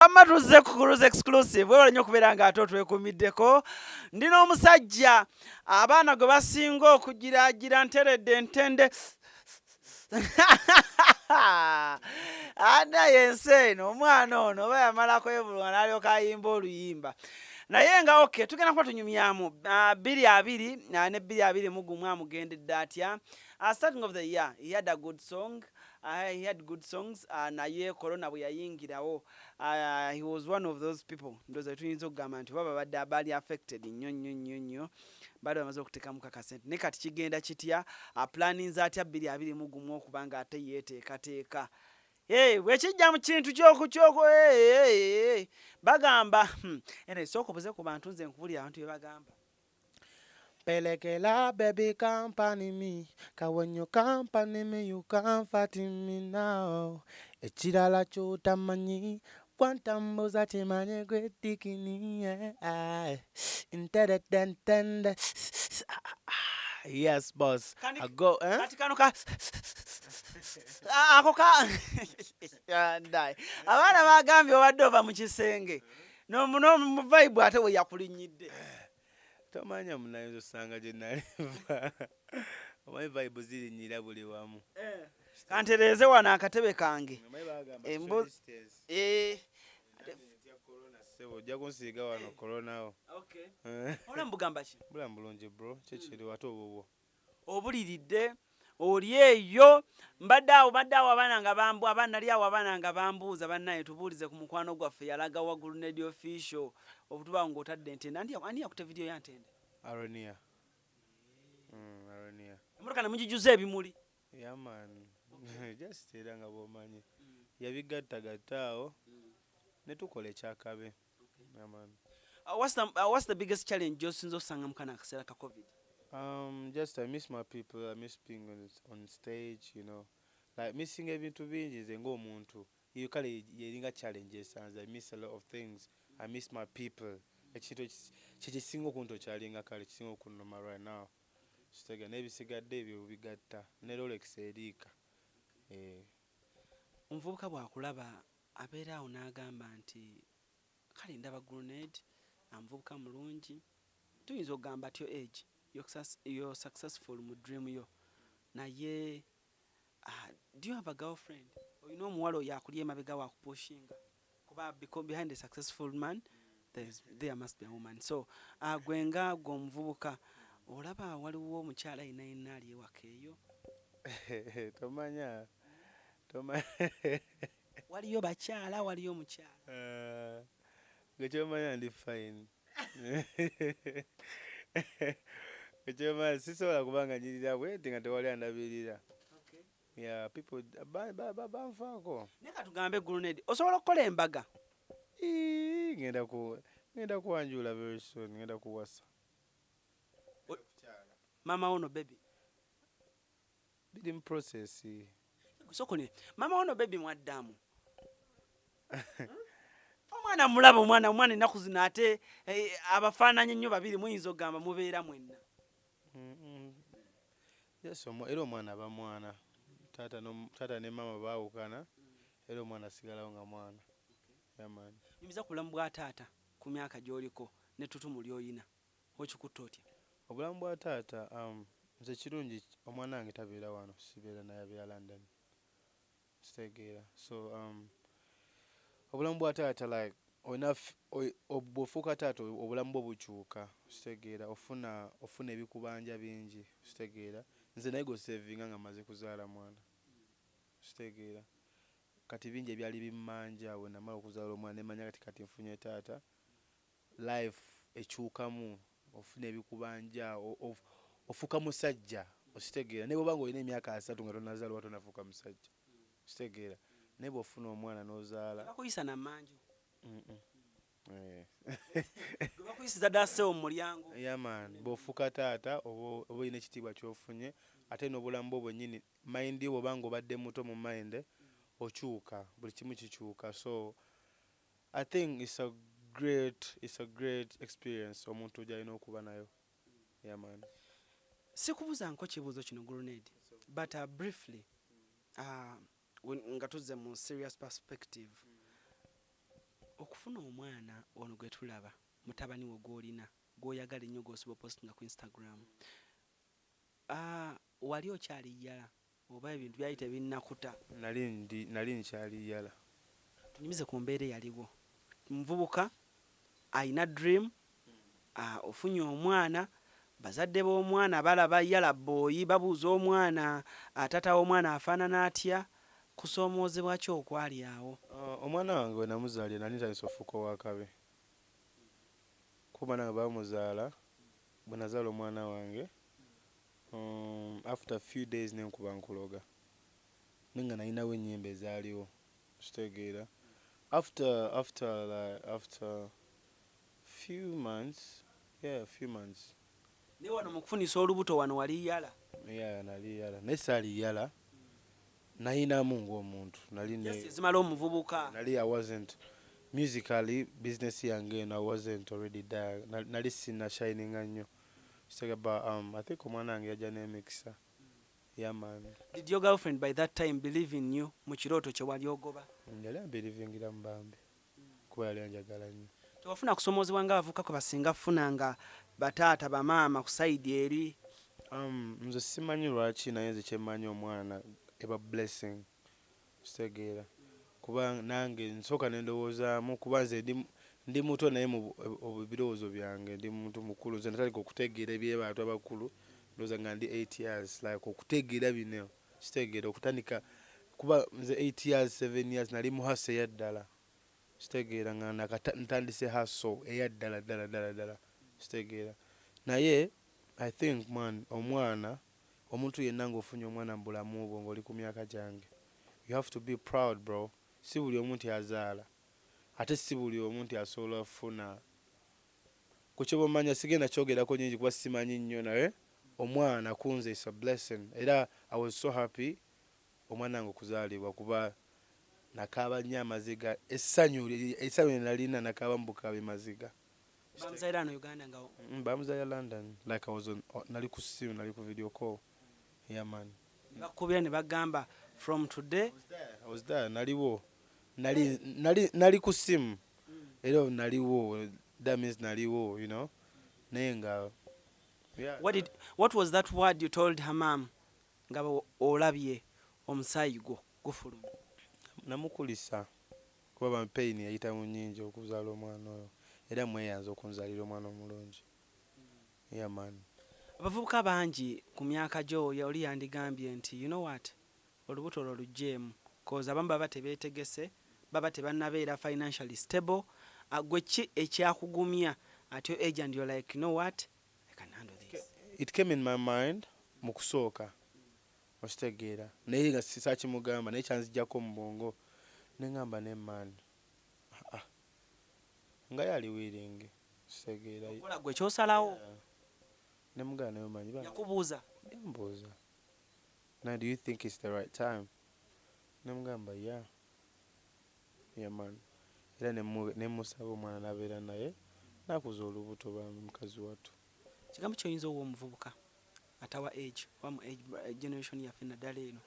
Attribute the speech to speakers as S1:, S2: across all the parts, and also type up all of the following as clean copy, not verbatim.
S1: Wamma tuzze ku Cruise Exclusive. Webale nnyo okubeera nga ate otwekuumiddeko. Ndi n'omusajja abaana gwe basinga okugiraagira nteredde ntende. Anaye ensi eno omwana ono oba yamala kwebulunga n'alyoka ayimba oluyimba. Naye nga okay, tugenda kuba tunyumyamu 20 ne 2021 amugendedde atya. Starting of the year, he had a good song. He had good songs naye corona bwe yayingirawo he was one of those people ndowooza tuyinza okugamba nti oba babadde baali affected nnyo nnyo nnyo nnyo, baali bamaze okuteekamu kakasente. Naye kati kigenda kitya? Aplaninze atya 2021 okuba nga ate yeeteekateeka? Hey, bwekijja mu kintu kyoku hey, hey, hey. Bagamba ene sooka obuze ku bantu, nze nkubulira abantu bye bagamba.
S2: Pelekela baby company me. Cause when you company me, you comforting me now. Ekirala ky'otamanyi, kwantambuza kimanye gwe dikini, yeah. Nteredentende. Yes, boss. I go, eh?
S1: Kati kano ka ako ka ndai abaana bagambye obadde ova mu kisenge mu vibe ate we yakulinnyidde.
S2: Tomanya munayinza osanga gye naliva. Omanyi vibe zirinyira buli wamu.
S1: Kantereeze wano akatebe kange.
S2: Omanyi bagamba social distance. Ntya corona, ssebo, ojja kunsiiga wano corona wo.
S1: Okay. Obulamu bugamba ki?
S2: Bulamu bulungi, bro, kikiriwo ate obubwo?
S1: Obuliridde oli eyo. Mbadde awo abaana nga bambu abaana nali awo abaana nga bambuuza, bannaye tubuulize ku mukwano gwaffe yalaga wa Grenade Official obutubawo ng'otadde ntende. Ani yakute video ya ntende?
S2: Aronia. Aronia.
S1: Emmotoka ne mugijuza ebimuli.
S2: Yeah man. Just era nga bw'omanyi. Yabigattagatta awo ne tukola ekyakabe. Yeah man.
S1: What's the biggest challenge gy'osinza osanga mu kano akaseera ka COVID?
S2: Just I miss my people. I miss being on stage. Like missing ebintu bingi nze ng'omuntu. Iyo kale yeringa challenge esanze. I miss a lot of things. I miss my people. Ekintu kye kisinga okuntokyalinga kale kisinga okunnuma right now. Kitega n'ebisigadde ebyo bigatta ne Rolex eriika. Eh.
S1: Omuvubuka bw'akulaba abeera awo n'agamba nti kale ndaba Grenade omuvubuka mulungi, tuyinza okugamba at your age you're successful mu dream yo, naye do you have a girlfriend? Olina omuwala oyo akuli emabega wakupushinga? Kuba behind a successful man there must be a woman. So gwe nga gwe omuvubuka olaba waliwo omukyala yenna yenna ali ewaka eyo?
S2: Tomanya. Tomanya.
S1: Waliyo bakyala, waliyo omukyala?
S2: Gwe kyomanya ndi fine. Gwe kyomanya sisobola kuba nga nyirira bwenti nga tewali andabirira. Yeah, people banfaako.
S1: Naye katugambe Grenade osobola okukola embaga?
S2: Ii, ngenda kuwanjula very soon, ngenda kuwasa.
S1: Maama wono baby?
S2: Biri mu process.
S1: Sokone maama wono baby mwaddamu omwana mulaba omwana ennaku zino ate abafaananye nnyo babiri, muyinza okugamba mubeera mwenna.
S2: Yes, era omwana aba mwana. Taata ne maama baawukana, era omwana asigalawo nga mwana. Yeah, man.
S1: Nyumiza ku bulamu bwa taata ku myaka gy'oliko n'ettutumu ly'oyina, okikutte otya?
S2: Obulamu bwa taata, nze kirungi omwana wange tabeera wano, sibeera naye, abeera London. Kitegeera. So obulamu bwa taata, like olina bw'ofuuka taata obulamu bwo bukyuka, kitegeera, ofuna ebikubanja bingi, kitegeera. Nze naye gosevinga nga mmaze kuzaala mwana. Kitegeera. Kati bingi ebyali bimmanja bwe namala okuzaala omwana ne mmanya kati nfunye taata. Life ekyukamu, ofuna ebikubanja, ofuuka musajja, okitegeera. Ne bw'oba ng'olina emyaka 30 nga tonnazaala oba tonnafuuka musajja. Okitegeera. Naye bw'ofuna omwana n'ozaala.
S1: Bakuyisa na mmanju?
S2: Eh.
S1: Gwe bakuyisiza ddala ssebo mu mulyango.
S2: Yeah man, bw'ofuuka taata oba olina ekitiibwa ky'ofunye ate n'obulamu bwo bwennyini, mind yo bw'oba ng'obadde muto mu mind okyuka, buli kimu kikyuka. So I think it's a great experience omuntu gy'alina okuba nayo. Yeah man.
S1: Sikubuuzanko kibuuzo kino Grenade, but briefly nga tuzze mu serious perspective. Okufuna omwana ono gwe tulaba, mutabani wo gw'olina, gw'oyagala ennyo, gw'osiba opostinga ku Instagram, wali okyali yala oba ebintu byali tebinnakuta?
S2: Nali nkyali yala.
S1: Tunyumize ku mbeera eyaliwo. Muvubuka ayina dream, ofunye omwana, bazadde b'omwana balaba yala boy, babuuza omwana, taata w'omwana afaanana atya? Kusoomoozebwa ki okwali awo?
S2: Omwana wange we namuzaalira nali ntandise ofuuka owakabi, kuba nange bamuzaala, bwe nazaala omwana wange, after few days nenkuba nkuloga, naye nga nalinawo ennyimba ezaaliwo, kitegeera? After like after few months, yeah, few months.
S1: Naye wano mu kufunisa olubuto wano wali yala?
S2: Yeah, nali yala, naye saali yala, nayinamu ng'omuntu nali
S1: ne ezimala omuvubuka.
S2: Nali I wasn't musically, business yange eno, I wasn't already there. Nali sina shininga nnyo, kitegeera? But I think omwana wange yajja n'emikisa, yeah man.
S1: Did your girlfriend by that time believe in you mu kirooto kye wali ogoba?
S2: Yali ambelievingira mu bambi, kuba yali anjagala nnyo.
S1: Tewafuna kusomoozebwa nga abavubuka kwe basinga funa nga bataata, bamaama ku side eri?
S2: Nze simanyi lwaki, naye nze kyemmanyi, omwana eba blessing, kitegeera? Kuba nange nsooka nendowoozaamu, kuba nze ndi muto, naye mu birowoozo byange ndi muntu mukulu. Nze natandika okutegeera ebyebantu abakulu ndowooza nga ndi 8 years, like okutegeera bino, kitegeera? Okutandika, kuba nze 8 years, 7 years nali mu hustle eyaddala, kitegeera? Nga ntandise hustle eyaddala ddala ddala ddala, kitegeera? Naye I think man, omwana, omuntu yenna ng'ofunye omwana mu bulamu bwo ng'oli ku myaka gyange, you have to be proud, bro. Si buli omu nti azaala, ate si buli omu nti asobola okufuna ku kyoba omanya. Sigenda kyogerako nyingi kuba simanyi nnyo, naye omwana kunze is a blessing, era I was so happy omwana wange okuzaalibwa, kuba nakaaba nnyo amaziga, essanyu lye nalina, nakaaba mu bukaabi maziga.
S1: Bamuzaalira wano Uganda nga?
S2: Bamuzaalira London, like I was on, nali ku simu, nali ku video call, yeah man.
S1: Bakubira ne bagamba from today?
S2: I was there, naliwo, nali ku simu era naliwo, that means naliwo, naye nga yeah.
S1: What was that word you told her mom nga olabye omusaayi gwo gufuluma?
S2: Namukulisa, kuba pain yayitamu nnyingi okuzaala omwana oyo, era mweyanza okunzaalira omwana omulungi, yeah man.
S1: Abavubuka bangi ku myaka gyo oli yandigambye nti, you know what, olubuto olwo luggyeemu, cause abamu baba tebeetegese, baba tebannabeera financially stable. Gwe ki ekyakugumya at your age and you're like, you know what, I can handle this?
S2: It came in my mind mu kusooka, okitegeera? Naye nga sisakimugamba, naye kyanzijjako mu bwongo, neŋŋamba ne man, ah, nga yali willing, kitegeera?
S1: Okola gwe kyosalawo.
S2: Nemugamba, naye omanyi
S1: Yakubuuza?
S2: Yambuuza, now do you think it's the right time? Nemugamba yeah man, era nemusaba omwana nabeera naye, nakuza olubuto bambi mukazi wattu.
S1: Kigambo kyoyinza owa omuvubuka at our age oba mu age generation yaffe naddala eno,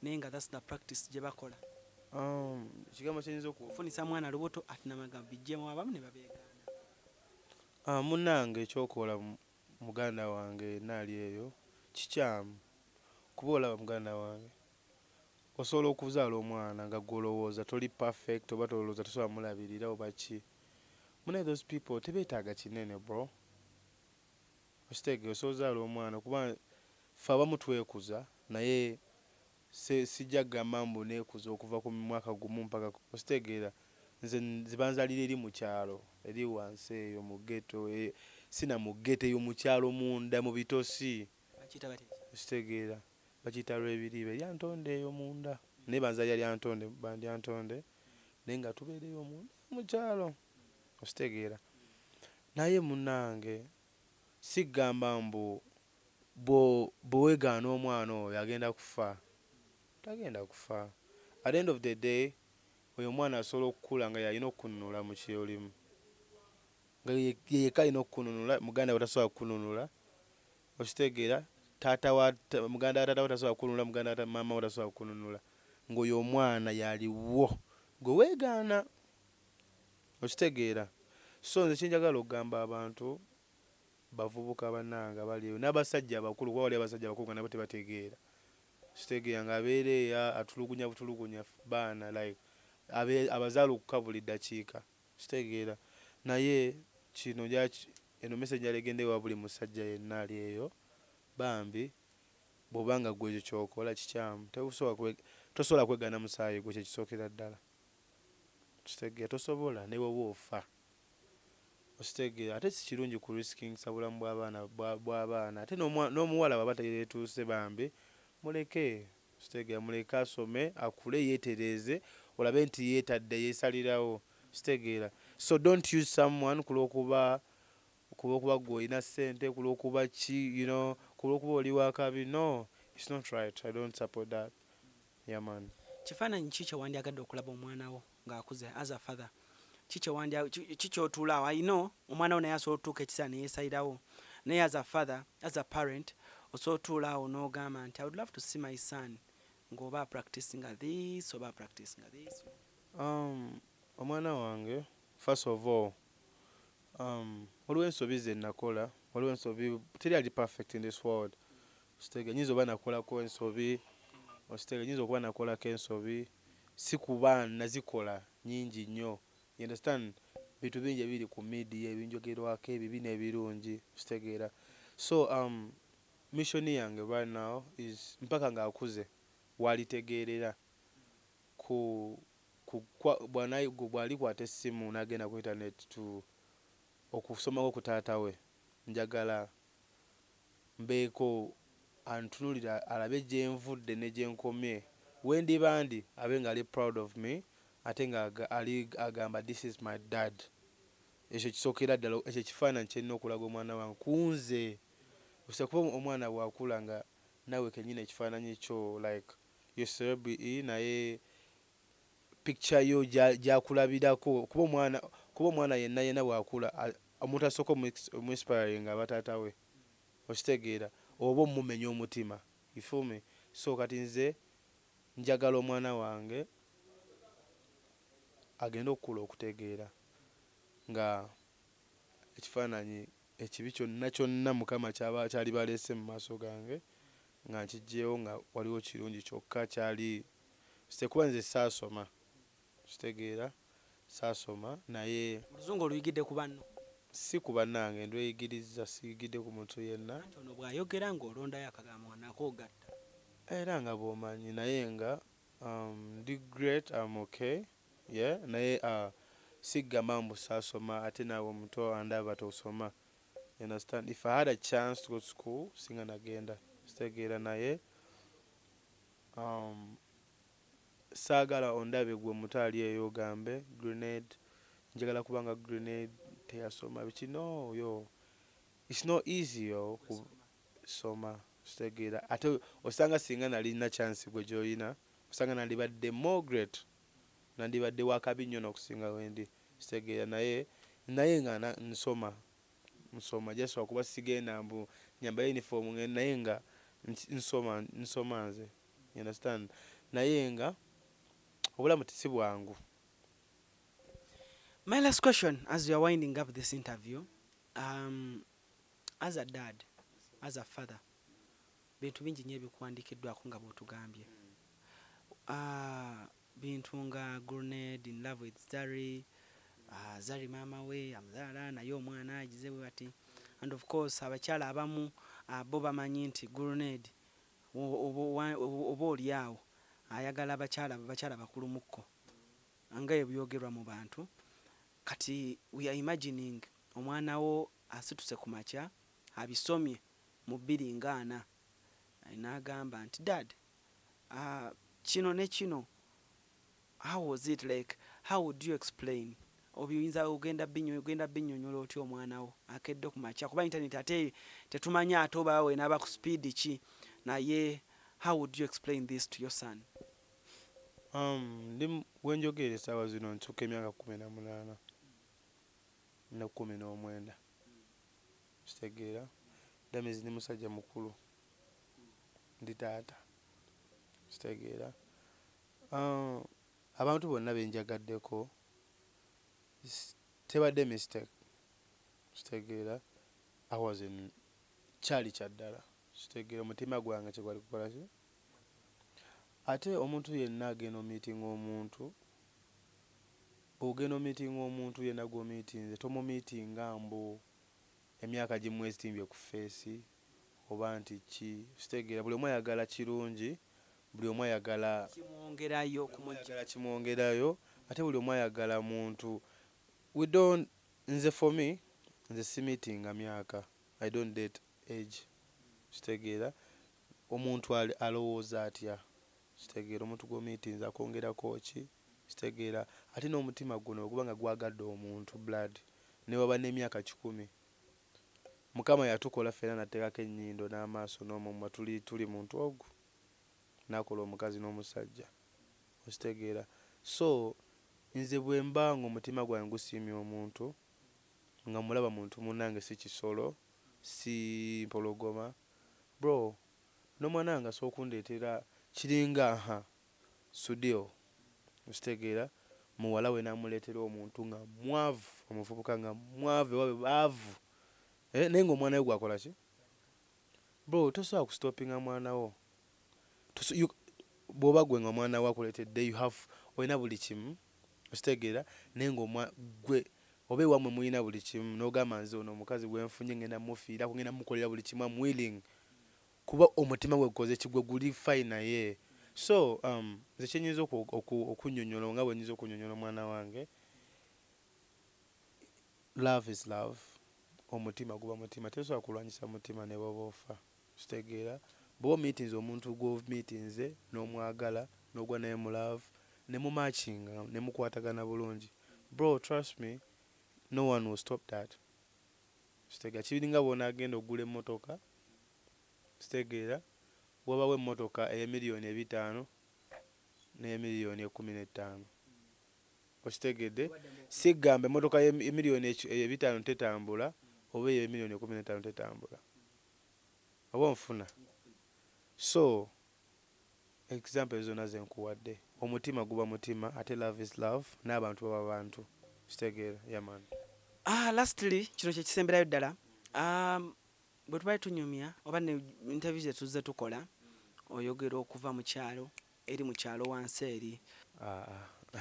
S1: naye nga that's the practice gye bakola?
S2: Ekigambo kyenyinza okuwa?
S1: Ofunisa mwana lubuto ate namagambo bijjemu, abamu ne babeegaana.
S2: Ah, munnange, ekyokola muganda wange yenna ali eyo kikyamu, kuba olaba muganda wange, osobola okuzaala omwana nga gwe olowooza toli perfect, oba tolowooza tosobola mulabirira oba ki. Munaye, those people tebeetaaga kinene, bro, okitegeera? Osobola ozaala omwana, kuba ffe abamu twekuza, naye sijja kugamba mbu neekuza okuva ku mwaka gumu mpaka, okitegeera? Nze nze banzaalira eri mu kyalo, eri wansi eyo mu ghetto, sina mu ghetto eyo mu kyalo munda mu bitosi.
S1: Bakiyita batya?
S2: Okitegeera, bakiyita Lwebiriiba, eryantonde eyo munda, naye banzaalira Lyantonde, bandyantonde, naye nga tubeereyo munda mu kyalo, okitegeera? Naye munnange, sigamba mbu bwe weegaana omwana oyo agenda kufa, tagenda kufa. At the end of the day, oyo omwana asobola okukula nga yalina okukununula mu kyolimu, nga ye yekka alina okukununula, muganda we tasobola kukununula, okitegeera? Taata wa muganda wa taata we tasobola kukununula, muganda wa maama we tasobola kukununula, ng'oyo omwana yaliwo gwe weegaana. Okitegeera? So nze kyenjagala okugamba abantu, bavubuka bannange abali eyo n'abasajja abakulu, kuba wali abasajja abakulu nga nabo tebategeera, kitegeera, ng'abeera eyo atulugunya butulugunya baana, like abazaalukuka buli ddakiika, kitegeera. Naye kino eno message njagala egende ewa buli musajja yenna ali eyo. Bambi, bw'oba nga gwe ekyo ky'okola kikyamu, tosobola kwegaana musaayi gwe. Kyekisookera ddala, kitegeera, tosobola ne bw'oba ofa, okitegeera. Ate si kirungi ku riskingisa bulamu bw'abaana. Ate n'omuwala bw'aba teyeetuuse, bambi muleke, kitegeera, muleke asome, akule, yeetereeze, olabe nti yeetadde, yeesalirawo, kitegeera. So don't use someone ku lwokuba gwe olina ssente, ku lwokuba ki, ku lwokuba oli wakabi. No, it's not right. I don't support that. Yeah, man.
S1: Kifaananyi ki kyewandyagadde okulaba omwana wo ng'akuze as a father? Ki kyotuula awo ayina omwana wo, naye asobola otutuuka ekiseera neyeesalirawo, naye as a father, as a parent, osobola otuula awo n'ogamba nti, "I would love to see my son ng'oba practicinga this oba practicinga this"?
S2: Omwana wange, first of all, waliwo ensobi ze nakola, waliwo ensobi, teri ali perfect in this world, okitegeera. Nyinza oba nakolako ensobi, okitegeera, nyinza okuba nakolako ensobi, si kuba nazikola nyingi nnyo, you understand. Bintu bingi ebiri ku media ebinjogerwako, ebibi n'ebirungi, okitegeera. So mission yange right now is mpaka ng'akuze walitegeerera ku bw'alikwata essimu n'agenda ku internet to okusomako ku taata we, njagala mbeeko antunuulira, alabe gye nvudde ne gye nkomye, we ndiba ndi, abe ng'ali proud of me, ate nga ali agamba, "This is my dad." Ekyo kisookera ddala, ekyo ekifaananyi kyerina okulaga omwana wange ku nze, kuba omwana bw'akula nga naawe kennyini ekifaananyi kyo, like your celebrity, naye picture yo gy'akulabirako, kuba omwana yenna yenna bw'akula, omuntu asooka omuinspiringa aba taata we, okitegeera, oba omumenya omutima, you feel me? So kati nze njagala omwana wange agende okukula okutegeera nga ekifaananyi ekibi kyonna kyonna Mukama kyaba kyaliba aleese mu maaso gange nga nkiggyewo, nga waliwo kirungi kyokka kyali sekuba nze saasoma, kitegeera, saasoma, naye
S1: Oluzungu oluyigidde ku banno?
S2: Si ku bannange, ndweyigiriza, siyigidde ku muntu yenna.
S1: Anti ono bw'ayogera ng'olondayo akagambo nako ogatta.
S2: Era nga bw'omanyi, naye nga ndi great, am okay, yeah. Naye siggamba mbu saasoma, ate naawe omuto andaba tosoma, you understand. If I had a chance to go to school, singa nagenda, kitegeera. Naye saagala ondabe gwe muto ali eyo ogambe, "Grenade, njagala kubanga Grenade teyasoma biki." No, yo, it's not easy yo kusoma, kitegeera. Ate osanga singa nalina chance gwe gy'olina, osanga nandibadde more great, nandibadde wakabi nnyo n'okusinga wendi, kitegeera. Naye nga nsoma, nsoma just lwakuba sigenda mbu nyambale uniform, naye nga nsoma, nsoma nze, you understand. Naye nga obulamu si bwangu.
S1: My last question as we are winding up this interview, as a dad, as a father, bintu bingi nnyo ebikuwandiikiddwako nga bw'otugambye. Bintu nga Grenade in love with Zari, Zari maama we amuzaala naye omwana agize bwe bati, and of course abakyala abamu bo bamanyi nti Grenade oba oli awo ayagala abakyala bakulumukko nga ebyogerwa mu bantu. Kati we are imagining omwana wo asituse ku makya, abisomye mu 2040, n'agamba nti, "Dad, kino ne kino." How was it like? How would you explain? Obiyinza ogenda binnyonnyola otya omwana wo akedde ku makya, kuba internet ate tetumanyi ate oba wenaaba ku speed ki, naye how would you explain this to your son?
S2: Ndi wenjogerera essaawa zino ntuuka emyaka 18 ne 19, kitegeera. That means ndi musajja mukulu, ndi taata, kitegeera. Abantu bonna benjagaddeko Tebadde mistake, kitegeera? I was in kyali kyaddala, kitegeera? Omutima gwange kyegwali kukola ki. Ate omuntu yenna agenda omeetinga omuntu, bw'ogenda omeetinga omuntu yenna gw'omeetinze, tomumeetinga mbu emyaka gimwetimbye ku face oba nti ki, kitegeera? Buli omu ayagala kirungi, buli omu ayagala
S1: kimwongerayo.
S2: Buli omu ayagala kimwongerayo, ate buli omu ayagala muntu. We don't, nze for me, nze simeetinga myaka. I don't date age, kitegeera? Omuntu alowooza atya, kitegeera? Omuntu gw'omeetinze akwongerako ki, kitegeera? Ate n'omutima guno bwe guba nga gwagadde omuntu, blood ne waba n'emyaka 100. Mukama yatukola ffenna n'ateekako ennyindo n'amaaso n'omumwa, tuli muntu ogwo n'akola omukazi n'omusajja, okitegeera? So nze bwe mba nga omutima gwange gusiimye omuntu, nga mulaba muntu munnange, si kisolo, si mpologoma, bro, n'omwana wange asobola okundeetera kiringa ha Sudio, okitegeera? Muwala we n'amuleetera omuntu nga mwavu, omuvubuka nga mwavu, ewaabwe baavu, eh, naye ng'omwana we gwakola ki. Bro, tosobola kustopinga mwana wo. Bw'oba gwe nga omwana wo akuleetedde, you have, olina buli kimu, okitegeera? Naye nga gwe oba ewammwe mulina buli kimu, n'ogamba, "Nze ono omukazi gwe nfunye ngenda mufiirako, ngenda mukolera buli kimu, am willing," kuba omutima gwe gukoze ki? Gwe guli fine naye. So nze kyenyinza okunnyonnyola, nga bwe nyinza okunnyonnyola omwana wange, love is love. Omutima guba mutima, tosobola kulwanyisa mutima ne bw'oba ofa, kitegeera? Bw'oba omeetinze omuntu gw'omeetinze n'omwagala, n'ogwa naye mu love, ne mumatchinga, ne mukwatagana bulungi, bro, trust me, no one will stop that, kitegeera? Kiringa bw'onaagenda okugula emmotoka, kitegeera? Wabawo emmotoka ey'emiliyoni 5 n'ey'emiliyoni 15, okitegedde? Sigamba emmotoka y'emiliyoni 5 tetambula oba ey'emiliyoni 15 tetambula, oba onfuna? So example zonna zenkuwadde, omutima guba mutima, ate love is love, n'abantu baba bantu, kitegeera? Yeah man.
S1: Ah, lastly, kino kyekisemberayo ddala. Bwe tubali tunyumya oba ne interview zetuzze tukola, oyogera okuva mu kyalo, eri mu kyalo wansi eri.
S2: Ah, ah.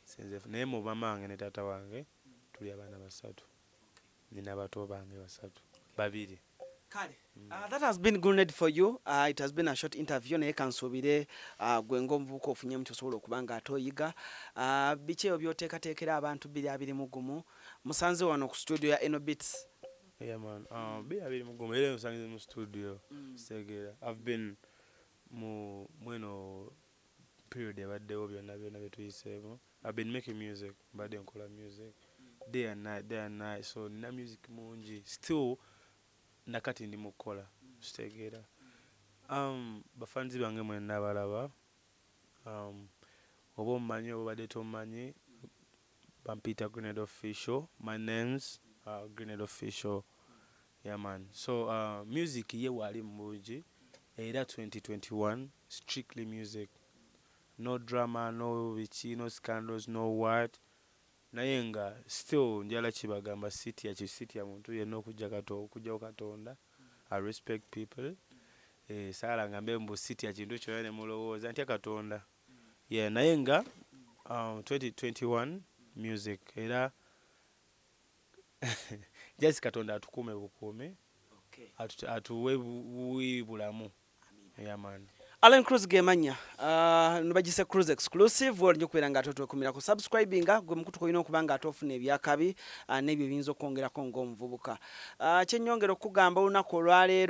S2: Sinze, naye mu mama wange ne taata wange tuli abaana basatu. Nina bato bange basatu, babiri.
S1: Kale, that has been Grenade for you. It has been a short interview, naye kansuubire gwe ng'omuvubuka ofunyemu kyosobola okuba nga ate oyiga. Biki ebyo by'oteekateekera abantu 2021? Musanze wano ku studio ya Enobits.
S2: Yeah man, 2021 era nsangize mu studio, kitegeera? I've been mu mweno period ebaddewo, byonna byonna bye tuyiseemu, I've been making music. Mbadde nkola music day and night, day and night. So nina music mungi still, nakati ndi mu kukola, kitegeera? Bafanzi bange mwenna balaba, oba omumanyi oba obadde tomumanyi, bampita Grenade Official. My name's Grenade Official. Yeah man. So music ye waali mungi, era 2021 strictly music, no drama, no biki, no scandals, no what. Naye nga still njala kibagamba, sitya kisitya muntu yenna okujjawo Katonda. I respect people. Eh, saala ngambe mbu sitya kintu kyonna ne mulowooza ntya Katonda. Yeah, naye nga 2021 music, era just Katonda atukuume bukuumi, atuwe buwi bulamu. Yeah man.
S1: Allen Cruz gemanya, nibagise Cruz Exclusive. Olina okubeera nga ate otwekumira ku subscribinga, gwe mukutu olina okuba nga ate ofuna ebyakabi n'ebyo ebiyinza okwongerako ng'omuvubuka. Kyennyongera okugamba olunaku olwaleero.